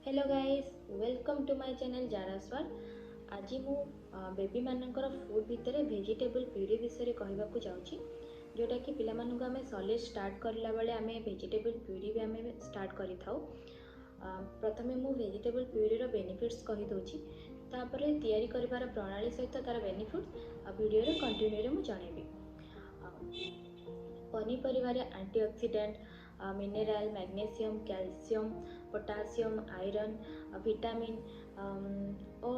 Hello guys, welcome to my channel ଜାରାସ୍ୱାର। ଆଜି ମୁଁ ବେବିମାନଙ୍କର food ଭିତରେ ଭେଜିଟେବୁଲ୍ ପ୍ୟୁରି ବିଷୟରେ କହିବାକୁ ଯାଉଛି, ଯେଉଁଟାକି ପିଲାମାନଙ୍କୁ ଆମେ ସଲିଡ୍ ଷ୍ଟାର୍ଟ କରିଲା ବେଳେ ଆମେ ଭେଜିଟେବୁଲ୍ ପ୍ୟୁରି ବି ଆମେ ଷ୍ଟାର୍ଟ କରିଥାଉ। ପ୍ରଥମେ ମୁଁ ଭେଜିଟେବୁଲ୍ ପ୍ୟୁରିର ବେନିଫିଟ୍ସ କହିଦେଉଛି, ତାପରେ ତିଆରି କରିବାର ପ୍ରଣାଳୀ ସହିତ ତା'ର ବେନିଫିଟ୍ସ ଭିଡ଼ିଓରେ କଣ୍ଟିନ୍ୟୁରେ ମୁଁ ଜଣାଇବି। ପନିପରିବାରେ antioxidant, mineral, magnesium, calcium, potassium, iron, vitamin ଓ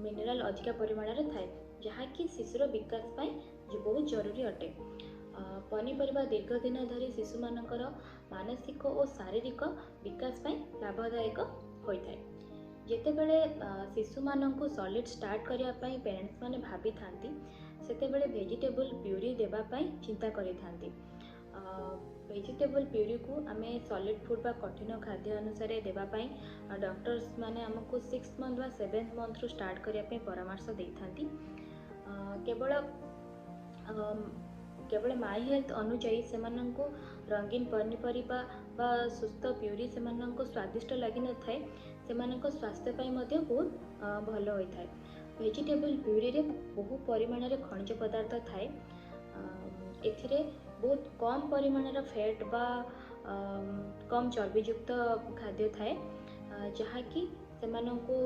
ମିନେରାଲ୍ ଅଧିକା ପରିମାଣରେ ଥାଏ, ଯାହାକି ଶିଶୁର ବିକାଶ ପାଇଁ ବହୁତ ଜରୁରୀ ଅଟେ। ପନିପରିବା ଦୀର୍ଘ ଦିନ ଧରି ଶିଶୁମାନଙ୍କର ମାନସିକ ଓ ଶାରୀରିକ ବିକାଶ ପାଇଁ ଲାଭଦାୟକ ହୋଇଥାଏ। ଯେତେବେଳେ ଶିଶୁମାନଙ୍କୁ ସଲିଡ୍ ଷ୍ଟାର୍ଟ କରିବା ପାଇଁ ପ୍ୟାରେଣ୍ଟସ୍ ମାନେ ଭାବିଥାନ୍ତି, ସେତେବେଳେ ଭେଜିଟେବୁଲ୍ ପ୍ୟୁରି ଦେବା ପାଇଁ ଚିନ୍ତା କରିଥାନ୍ତି। ଭେଜିଟେବୁଲ୍ ପ୍ୟୁରିକୁ ଆମେ ସଲିଡ୍ ଫୁଡ଼୍ ବା କଠିନ ଖାଦ୍ୟ ଅନୁସାରେ ଦେବା ପାଇଁ ଡକ୍ଟର୍ସ ମାନେ ଆମକୁ 6 ମନ୍ଥ ବା 7 ମନ୍ଥରୁ ଷ୍ଟାର୍ଟ କରିବା ପାଇଁ ପରାମର୍ଶ ଦେଇଥାନ୍ତି। କେବଳ ମାଇ ହେଲ୍ଥ ଅନୁଯାୟୀ ସେମାନଙ୍କୁ ରଙ୍ଗୀନ ପନିପରିବା ବା ସୁସ୍ଥ ପ୍ୟୁରି ସେମାନଙ୍କୁ ସ୍ୱାଦିଷ୍ଟ ଲାଗିନଥାଏ, ସେମାନଙ୍କ ସ୍ୱାସ୍ଥ୍ୟ ପାଇଁ ମଧ୍ୟ ବହୁତ ଭଲ ହୋଇଥାଏ। ଭେଜିଟେବୁଲ୍ ପ୍ୟୁରିରେ ବହୁ ପରିମାଣରେ ଖଣିଜ ପଦାର୍ଥ ଥାଏ। ଏଥିରେ ବହୁତ କମ୍ ପରିମାଣର ଫ୍ୟାଟ୍ ବା କମ୍ ଚର୍ବିଯୁକ୍ତ ଖାଦ୍ୟ ଥାଏ, ଯାହାକି ସେମାନଙ୍କୁ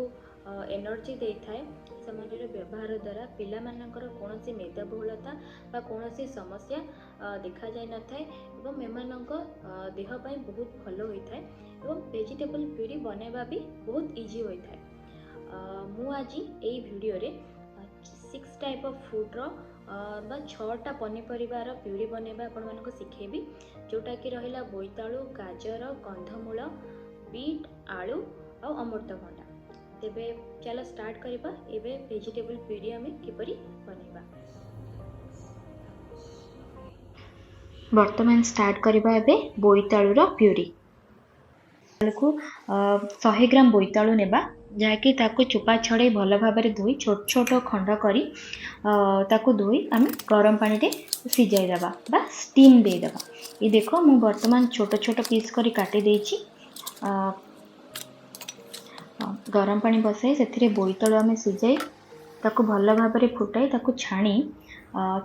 ଏନର୍ଜି ଦେଇଥାଏ। ସେମାନଙ୍କର ବ୍ୟବହାର ଦ୍ୱାରା ପିଲାମାନଙ୍କର କୌଣସି ମେଦବହୁଳତା ବା କୌଣସି ସମସ୍ୟା ଦେଖାଯାଇନଥାଏ ଏବଂ ଏମାନଙ୍କ ଦେହ ପାଇଁ ବହୁତ ଭଲ ହୋଇଥାଏ ଏବଂ ଭେଜିଟେବୁଲ୍ ପ୍ୟୁରି ବନାଇବା ବି ବହୁତ ଇଜି ହୋଇଥାଏ। ମୁଁ ଆଜି ଏଇ ଭିଡ଼ିଓରେ 6 ଟାଇପ୍ ଅଫ୍ ଫୁଡ଼୍ର ବା 6ଟା ପନିପରିବାର ପ୍ୟୁରି ବନାଇବା ଆପଣମାନଙ୍କୁ ଶିଖେଇବି, ଯେଉଁଟାକି ରହିଲା ବୋଇତାଳୁ, ଗାଜର, କନ୍ଧମୂଳ, ବିଟ୍, ଆଳୁ ଆଉ ଅମୃତଭଣ୍ଡା। ତେବେ ଚାଲ ଷ୍ଟାର୍ଟ କରିବା ଏବେ ଭେଜିଟେବୁଲ୍ ପ୍ୟୁରି ଆମେ କିପରି ବନାଇବା। ବର୍ତ୍ତମାନ ଷ୍ଟାର୍ଟ କରିବା ଏବେ ବୋଇତାଳୁର ପ୍ୟୁରି। ଆଳୁକୁ 100 ଗ୍ରାମ ବୋଇତାଳୁ ନେବା, ଯାହାକି ତାକୁ ଚୋପା ଛଡ଼େଇ ଭଲ ଭାବରେ ଧୋଇ ଛୋଟ ଛୋଟ ଖଣ୍ଡ କରି ତାକୁ ଧୋଇ ଆମେ ଗରମ ପାଣିରେ ସିଝାଇ ଦେବା ବା ଷ୍ଟିମ୍ ଦେଇଦେବା। ଏ ଦେଖ, ମୁଁ ବର୍ତ୍ତମାନ ଛୋଟ ଛୋଟ ପିସ୍ କରି କାଟି ଦେଇଛି। ଗରମ ପାଣି ବସାଇ ସେଥିରେ ବୋଇତାଳୁ ଆମେ ସିଝାଇ ତାକୁ ଭଲ ଭାବରେ ଫୁଟାଇ ତାକୁ ଛାଣି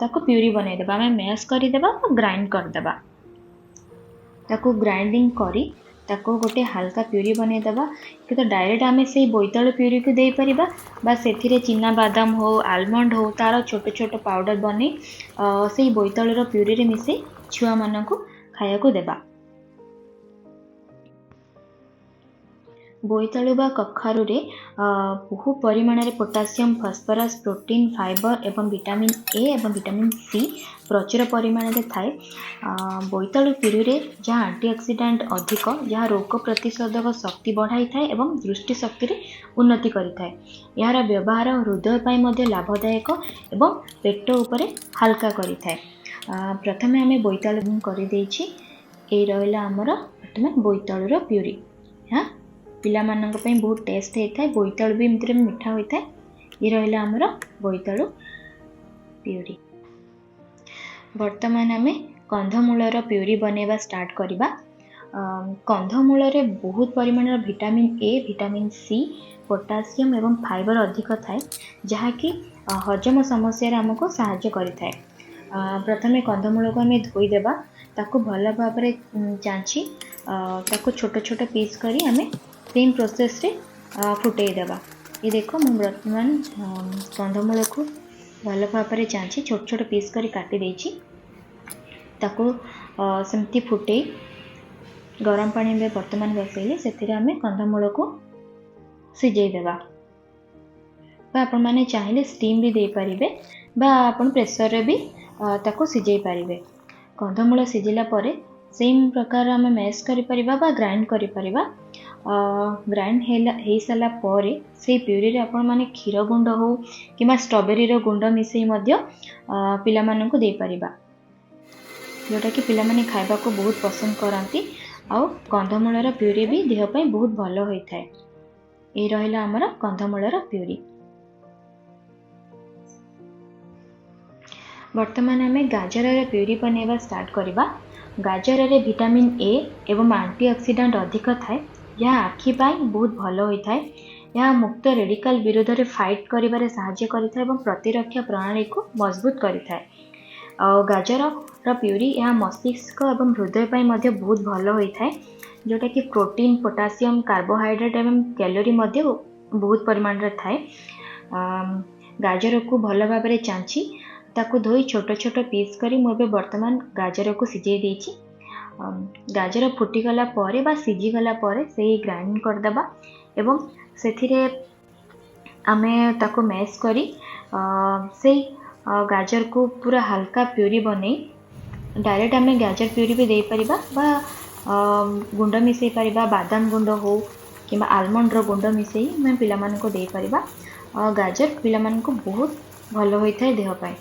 ତାକୁ ପ୍ୟୁରି ବନାଇଦେବା। ଆମେ ମ୍ୟାଶ୍ କରିଦେବା ବା ଗ୍ରାଇଣ୍ଡ କରିଦେବା। ତାକୁ ଗ୍ରାଇଣ୍ଡିଙ୍ଗ କରି ତାକୁ ଗୋଟେ ହାଲକା ପ୍ୟୁରି ବନାଇଦେବା। କିନ୍ତୁ ଡାଇରେକ୍ଟ ଆମେ ସେଇ ବୋଇତାଳୁ ପ୍ୟୁରିକୁ ଦେଇପାରିବା ବା ସେଥିରେ ଚିନା ବାଦାମ ହଉ, ଆଲମଣ୍ଡ ହଉ, ତା'ର ଛୋଟ ଛୋଟ ପାଉଡ଼ର ବନେଇ ସେଇ ବୋଇତାଳୁର ପ୍ୟୁରିରେ ମିଶାଇ ଛୁଆମାନଙ୍କୁ ଖାଇବାକୁ ଦେବା। ବୋଇତାଳୁ ବା କଖାରୁରେ ବହୁ ପରିମାଣରେ ପୋଟାସିୟମ୍, ଫସ୍ଫରସ୍, ପ୍ରୋଟିନ୍, ଫାଇବର ଏବଂ ଭିଟାମିନ୍ ଏ ଏବଂ ଭିଟାମିନ୍ ସି ପ୍ରଚୁର ପରିମାଣରେ ଥାଏ। ବୋଇତାଳୁ ପ୍ୟୁରିରେ ଯାହା ଆଣ୍ଟିଅକ୍ସିଡାଣ୍ଟ ଅଧିକ, ଯାହା ରୋଗ ପ୍ରତିଶୋଧକ ଶକ୍ତି ବଢ଼ାଇଥାଏ ଏବଂ ଦୃଷ୍ଟି ଶକ୍ତିରେ ଉନ୍ନତି କରିଥାଏ। ଏହାର ବ୍ୟବହାର ହୃଦୟ ପାଇଁ ମଧ୍ୟ ଲାଭଦାୟକ ଏବଂ ପେଟ ଉପରେ ହାଲକା କରିଥାଏ। ପ୍ରଥମେ ଆମେ ବୋଇତାଳୁ କରିଦେଇଛି। ଏଇ ରହିଲା ଆମର ବର୍ତ୍ତମାନ ବୋଇତାଳୁର ପ୍ୟୁରି। ଏହା ପିଲାମାନଙ୍କ ପାଇଁ ବହୁତ ଟେଷ୍ଟ ହେଇଥାଏ। ବୋଇତାଳୁ ବି ଏମିତିରେ ମିଠା ହୋଇଥାଏ। ଇଏ ରହିଲା ଆମର ବୋଇତାଳୁ ପ୍ୟୁରି। ବର୍ତ୍ତମାନ ଆମେ କନ୍ଧମୂଳର ପ୍ୟୁରି ବନେଇବା ଷ୍ଟାର୍ଟ କରିବା। କନ୍ଧମୂଳରେ ବହୁତ ପରିମାଣର vitamin A, vitamin C, potassium ଏବଂ ଫାଇବର ଅଧିକ ଥାଏ, ଯାହାକି ହଜମ ସମସ୍ୟାରେ ଆମକୁ ସାହାଯ୍ୟ କରିଥାଏ। ପ୍ରଥମେ କନ୍ଧମୂଳକୁ ଆମେ ଧୋଇଦେବା, ତାକୁ ଭଲ ଭାବରେ ଚାଞ୍ଚି ତାକୁ ଛୋଟ ଛୋଟ ପିସ୍ କରି ଆମେ ସେମ୍ ପ୍ରୋସେସ୍ରେ ଫୁଟେଇ ଦେବା। ଏ ଦେଖ, ମୁଁ ବର୍ତ୍ତମାନ କନ୍ଧମୂଳକୁ ଭଲ ଭାବରେ ଚାଞ୍ଚି ଛୋଟ ଛୋଟ ପିସ୍ କରି କାଟି ଦେଇଛି। ତାକୁ ସେମିତି ଫୁଟେଇ ଗରମ ପାଣି ଏବେ ବର୍ତ୍ତମାନ ବସେଇଲି, ସେଥିରେ ଆମେ କନ୍ଧମୂଳକୁ ସିଝେଇ ଦେବା ବା ଆପଣମାନେ ଚାହିଁଲେ ଷ୍ଟିମ୍ ବି ଦେଇପାରିବେ ବା ଆପଣ ପ୍ରେସରରେ ବି ତାକୁ ସିଝେଇ ପାରିବେ। କନ୍ଧମୂଳ ସିଝିଲା ପରେ ସେମ୍ ପ୍ରକାର ଆମେ ମ୍ୟାଶ୍ କରିପାରିବା ବା ଗ୍ରାଇଣ୍ଡ କରିପାରିବା। ଗ୍ରାଇଣ୍ଡ ହେଇସାରିଲା ପରେ ସେଇ ପ୍ୟୁରିରେ ଆପଣମାନେ କ୍ଷୀର ଗୁଣ୍ଡ ହଉ କିମ୍ବା ଷ୍ଟ୍ରବେରୀର ଗୁଣ୍ଡ ମିଶାଇ ମଧ୍ୟ ପିଲାମାନଙ୍କୁ ଦେଇପାରିବା, ଯେଉଁଟାକି ପିଲାମାନେ ଖାଇବାକୁ ବହୁତ ପସନ୍ଦ କରନ୍ତି। ଆଉ କନ୍ଧମୂଳର ପ୍ୟୁରି ବି ଦେହ ପାଇଁ ବହୁତ ଭଲ ହୋଇଥାଏ। ଏଇ ରହିଲା ଆମର କନ୍ଧମୂଳର ପ୍ୟୁରି। ବର୍ତ୍ତମାନ ଆମେ ଗାଜରର ପ୍ୟୁରି ବନେଇବା ଷ୍ଟାର୍ଟ କରିବା। ଗାଜରରେ ଭିଟାମିନ୍ ଏ ଏବଂ ଆଣ୍ଟିଅକ୍ସିଡାଣ୍ଟ ଅଧିକ ଥାଏ, ଏହା ଆଖି ପାଇଁ ବହୁତ ଭଲ ହୋଇଥାଏ। ଏହା ମୁକ୍ତ ରେଡିକାଲ ବିରୋଧରେ ଫାଇଟ୍ କରିବାରେ ସାହାଯ୍ୟ କରିଥାଏ ଏବଂ ପ୍ରତିରକ୍ଷା ପ୍ରଣାଳୀକୁ ମଜବୁତ କରିଥାଏ। ଆଉ ଗାଜରର ପ୍ୟୁରି ଏହା ମସ୍ତିଷ୍କ ଏବଂ ହୃଦୟ ପାଇଁ ମଧ୍ୟ ବହୁତ ଭଲ ହୋଇଥାଏ, ଯେଉଁଟାକି ପ୍ରୋଟିନ୍, ପୋଟାସିୟମ୍, କାର୍ବୋହାଇଡ୍ରେଟ୍ ଏବଂ କ୍ୟାଲୋରି ମଧ୍ୟ ବହୁତ ପରିମାଣରେ ଥାଏ। ଗାଜରକୁ ଭଲ ଭାବରେ ଚାଞ୍ଚି ତାକୁ ଧୋଇ ଛୋଟ ଛୋଟ ପିସ୍ କରି ମୁଁ ଏବେ ବର୍ତ୍ତମାନ ଗାଜରକୁ ସିଝେଇ ଦେଇଛି। ଗାଜର ଫୁଟିଗଲା ପରେ ବା ସିଝିଗଲା ପରେ ସେଇ ଗ୍ରାଇଣ୍ଡ କରିଦେବା ଏବଂ ସେଥିରେ ଆମେ ତାକୁ ମ୍ୟାଶ୍ କରି ସେଇ ଗାଜରକୁ ପୁରା ହାଲକା ପ୍ୟୁରି ବନେଇ ଡାଇରେକ୍ଟ ଆମେ ଗାଜର ପ୍ୟୁରି ବି ଦେଇପାରିବା ବା ଗୁଣ୍ଡ ମିଶାଇ ପାରିବା। ବାଦାମ ଗୁଣ୍ଡ ହଉ କିମ୍ବା ଆଲମଣ୍ଡର ଗୁଣ୍ଡ ମିଶାଇ ଆମେ ପିଲାମାନଙ୍କୁ ଦେଇପାରିବା। ଗାଜର ପିଲାମାନଙ୍କୁ ବହୁତ ଭଲ ହୋଇଥାଏ ଦେହ ପାଇଁ।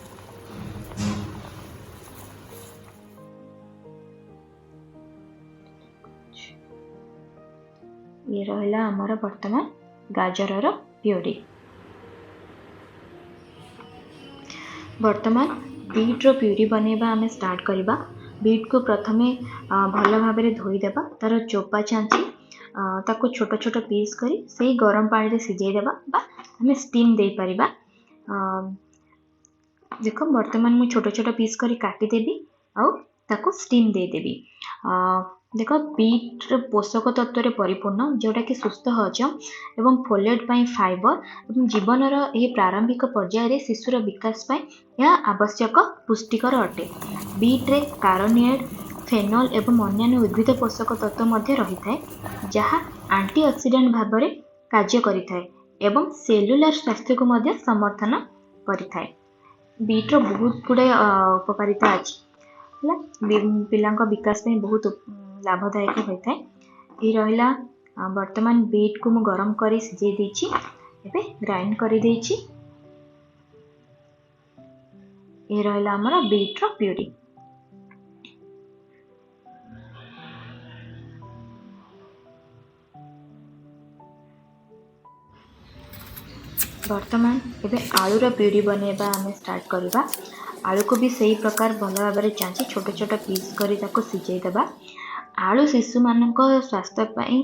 ଇଏ ରହିଲା ଆମର ବର୍ତ୍ତମାନ ଗାଜରର ପ୍ୟୁରି। ବର୍ତ୍ତମାନ ବିଟ୍ର ପ୍ୟୁରି ବନେଇବା ଆମେ ଷ୍ଟାର୍ଟ କରିବା। ବିଟ୍କୁ ପ୍ରଥମେ ଭଲ ଭାବରେ ଧୋଇଦେବା, ତା'ର ଚୋପା ଚାଞ୍ଚି ତାକୁ ଛୋଟ ଛୋଟ ପିସ୍ କରି ସେଇ ଗରମ ପାଣିରେ ସିଝେଇ ଦେବା ବା ଆମେ ଷ୍ଟିମ୍ ଦେଇପାରିବା। ଦେଖ, ବର୍ତ୍ତମାନ ମୁଁ ଛୋଟ ଛୋଟ ପିସ୍ କରି କାଟିଦେବି ଆଉ ତାକୁ ଷ୍ଟିମ୍ ଦେଇଦେବି। ଦେଖ, ବିଟ୍ର ପୋଷକ ତତ୍ତ୍ୱରେ ପରିପୂର୍ଣ୍ଣ, ଯେଉଁଟାକି ସୁସ୍ଥ ହଜମ ଏବଂ ଫୋଲେଟ୍ ପାଇଁ ଫାଇବର ଏବଂ ଜୀବନର ଏହି ପ୍ରାରମ୍ଭିକ ପର୍ଯ୍ୟାୟରେ ଶିଶୁର ବିକାଶ ପାଇଁ ଏହା ଆବଶ୍ୟକ ପୁଷ୍ଟିକର ଅଟେ। ବିଟ୍ରେ କାରୋନିଏଡ୍, ଫେନୋଲ୍ ଏବଂ ଅନ୍ୟାନ୍ୟ ଉଦ୍ଭିଦ ପୋଷକ ତତ୍ତ୍ୱ ମଧ୍ୟ ରହିଥାଏ, ଯାହା ଆଣ୍ଟିଅକ୍ସିଡାଣ୍ଟ ଭାବରେ କାର୍ଯ୍ୟ କରିଥାଏ ଏବଂ ସେଲୁଲାର ସ୍ୱାସ୍ଥ୍ୟକୁ ମଧ୍ୟ ସମର୍ଥନ କରିଥାଏ। ବିଟ୍ର ବହୁତ ଗୁଡ଼ାଏ ଉପକାରିତା ଅଛି। ହେଲା, ପିଲାଙ୍କ ବିକାଶ ପାଇଁ ବହୁତ ଲାଭଦାୟକ ହୋଇଥାଏ। ଏଇ ରହିଲା, ବର୍ତ୍ତମାନ ବିଟ୍କୁ ମୁଁ ଗରମ କରି ସିଝେଇ ଦେଇଛି, ଏବେ ଗ୍ରାଇଣ୍ଡ କରିଦେଇଛି। ଏ ରହିଲା ଆମର ବିଟ୍ର ପ୍ୟୁରି। ବର୍ତ୍ତମାନ ଏବେ ଆଳୁର ପ୍ୟୁରି ବନେଇବା ଆମେ ଷ୍ଟାର୍ଟ କରିବା। ଆଳୁକୁ ବି ସେଇ ପ୍ରକାର ଭଲ ଭାବରେ ଚାଞ୍ଚି ଛୋଟ ଛୋଟ ପିସ୍ କରି ତାକୁ ସିଝେଇ ଦେବା। ଆଳୁ ଶିଶୁମାନଙ୍କ ସ୍ୱାସ୍ଥ୍ୟ ପାଇଁ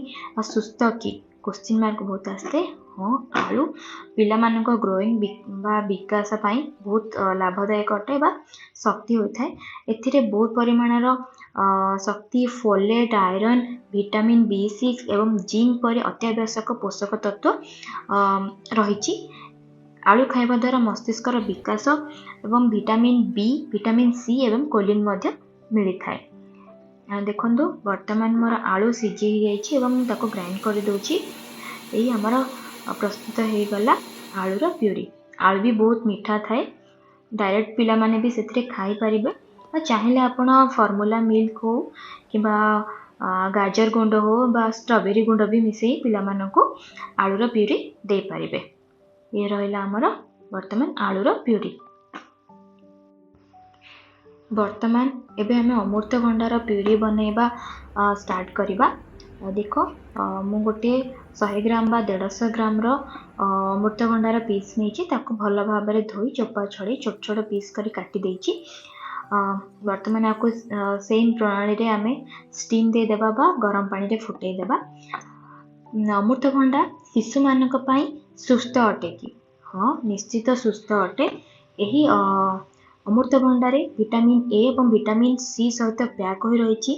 ସୁସ୍ଥ କି? କୋଶ୍ଚିନ୍ ମାର୍କ ବହୁତ ଆସିଥାଏ। ହଁ, ଆଳୁ ପିଲାମାନଙ୍କ ଗ୍ରୋଇଂ ବା ବିକାଶ ପାଇଁ ବହୁତ ଲାଭଦାୟକ ଅଟେ ବା ଶକ୍ତି ହୋଇଥାଏ। ଏଥିରେ ବହୁତ ପରିମାଣର ଶକ୍ତି, ଫୋଲେଟ୍, ଆଇରନ୍, ଭିଟାମିନ୍ B6 ଏବଂ ଜିଙ୍କ୍ ପରି ଅତ୍ୟାବଶ୍ୟକ ପୋଷକ ତତ୍ତ୍ୱ ରହିଛି। ଆଳୁ ଖାଇବା ଦ୍ୱାରା ମସ୍ତିଷ୍କର ବିକାଶ ଏବଂ ଭିଟାମିନ୍ ବି, ଭିଟାମିନ୍ ସି ଏବଂ କୋଲିନ୍ ମଧ୍ୟ ମିଳିଥାଏ। ଦେଖନ୍ତୁ, ବର୍ତ୍ତମାନ ମୋର ଆଳୁ ସିଝି ହେଇଯାଇଛି ଏବଂ ମୁଁ ତାକୁ ଗ୍ରାଇଣ୍ଡ କରିଦେଉଛି। ଏଇ ଆମର ପ୍ରସ୍ତୁତ ହେଇଗଲା ଆଳୁର ପ୍ୟୁରି। ଆଳୁ ବି ବହୁତ ମିଠା ଥାଏ, ଡାଇରେକ୍ଟ ପିଲାମାନେ ବି ସେଥିରେ ଖାଇପାରିବେ। ବା ଚାହିଁଲେ ଆପଣ ଫର୍ମୁଲା ମିଲ୍କ ହଉ କିମ୍ବା ଗାଜର ଗୁଣ୍ଡ ହଉ ବା ଷ୍ଟ୍ରବେରୀ ଗୁଣ୍ଡ ବି ମିଶାଇ ପିଲାମାନଙ୍କୁ ଆଳୁର ପ୍ୟୁରି ଦେଇପାରିବେ। ଇଏ ରହିଲା ଆମର ବର୍ତ୍ତମାନ ଆଳୁର ପ୍ୟୁରି। ବର୍ତ୍ତମାନ ଏବେ ଆମେ ଅମୃତଭଣ୍ଡାର ପ୍ୟୁରି ବନେଇବା ଷ୍ଟାର୍ଟ କରିବା। ଦେଖ, ମୁଁ ଗୋଟିଏ 100 ଗ୍ରାମ ବା 150 ଗ୍ରାମର ଅମୃତଭଣ୍ଡାର ପିସ୍ ନେଇଛି। ତାକୁ ଭଲ ଭାବରେ ଧୋଇ ଚୋପା ଛଡ଼େଇ ଛୋଟ ଛୋଟ ପିସ୍ କରି କାଟି ଦେଇଛି। ବର୍ତ୍ତମାନ ଆକୁ ସେମ୍ ପ୍ରଣାଳୀରେ ଆମେ ଷ୍ଟିମ୍ ଦେଇଦେବା ବା ଗରମ ପାଣିରେ ଫୁଟେଇ ଦେବା। ଅମୃତଭଣ୍ଡା ଶିଶୁମାନଙ୍କ ପାଇଁ ସୁସ୍ଥ ଅଟେ କି? ହଁ, ନିଶ୍ଚିତ ସୁସ୍ଥ ଅଟେ। ଏହି ଅମୃତଭଣ୍ଡାରେ ଭିଟାମିନ୍ ଏ ଏବଂ ଭିଟାମିନ୍ ସି ସହିତ ପ୍ୟାକ୍ ହୋଇ ରହିଛି,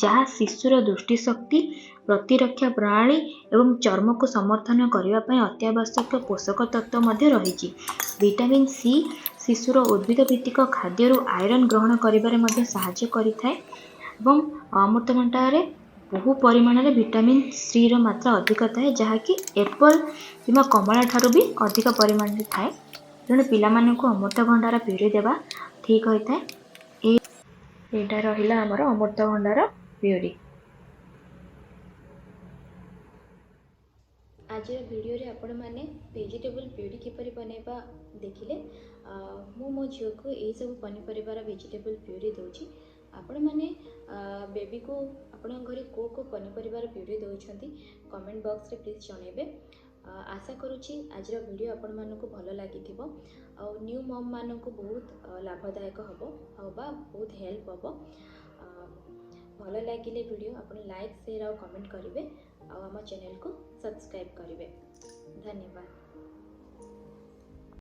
ଯାହା ଶିଶୁର ଦୃଷ୍ଟିଶକ୍ତି, ପ୍ରତିରକ୍ଷା ପ୍ରଣାଳୀ ଏବଂ ଚର୍ମକୁ ସମର୍ଥନ କରିବା ପାଇଁ ଅତ୍ୟାବଶ୍ୟକ ପୋଷକ ତତ୍ତ୍ୱ ମଧ୍ୟ ରହିଛି। ଭିଟାମିନ୍ ସି ଶିଶୁର ଉଦ୍ଭିଦ ଭିତ୍ତିକ ଖାଦ୍ୟରୁ ଆଇରନ୍ ଗ୍ରହଣ କରିବାରେ ମଧ୍ୟ ସାହାଯ୍ୟ କରିଥାଏ ଏବଂ ଅମୃତଭଣ୍ଡାରେ ବହୁ ପରିମାଣରେ ଭିଟାମିନ୍ ସିର ମାତ୍ରା ଅଧିକ ଥାଏ, ଯାହାକି ଏପଲ୍ କିମ୍ବା କମଳା ଠାରୁ ବି ଅଧିକ ପରିମାଣରେ ଥାଏ। ତେଣୁ ପିଲାମାନଙ୍କୁ ଅମୃତଭଣ୍ଡାର ପ୍ୟୁରି ଦେବା ଠିକ୍ ହୋଇଥାଏ। ଏଇଟା ରହିଲା ଆମର ଅମୃତଭଣ୍ଡାର ପ୍ୟୁରି। ଆଜିର ଭିଡ଼ିଓରେ ଆପଣମାନେ ଭେଜିଟେବୁଲ୍ ପ୍ୟୁରି କିପରି ବନେଇବା ଦେଖିଲେ। ମୁଁ ମୋ ଝିଅକୁ ଏହିସବୁ ପନିପରିବାର ଭେଜିଟେବୁଲ୍ ପ୍ୟୁରି ଦେଉଛି। ଆପଣମାନେ ବେବିକୁ ଆପଣଙ୍କ ଘରେ କେଉଁ କେଉଁ ପନିପରିବାର ପ୍ୟୁରି ଦେଉଛନ୍ତି, କମେଣ୍ଟ ବକ୍ସରେ ପ୍ଲିଜ୍ ଜଣାଇବେ। ଆଶା କରୁଛି ଆଜିର ଭିଡ଼ିଓ ଆପଣମାନଙ୍କୁ ଭଲ ଲାଗିଥିବ ଆଉ ନ୍ୟୁ ମମ୍ମାନଙ୍କୁ ବହୁତ ଲାଭଦାୟକ ହେବ ଆଉ ବା ବହୁତ ହେଲ୍ପ ହେବ। ଭଲ ଲାଗିଲେ ଭିଡ଼ିଓ ଆପଣ ଲାଇକ୍, ସେୟାର ଆଉ କମେଣ୍ଟ କରିବେ। ଆଉ ଆମ ଚ୍ୟାନେଲକୁ ସବସ୍କ୍ରାଇବ୍ କରିବେ। ଧନ୍ୟବାଦ।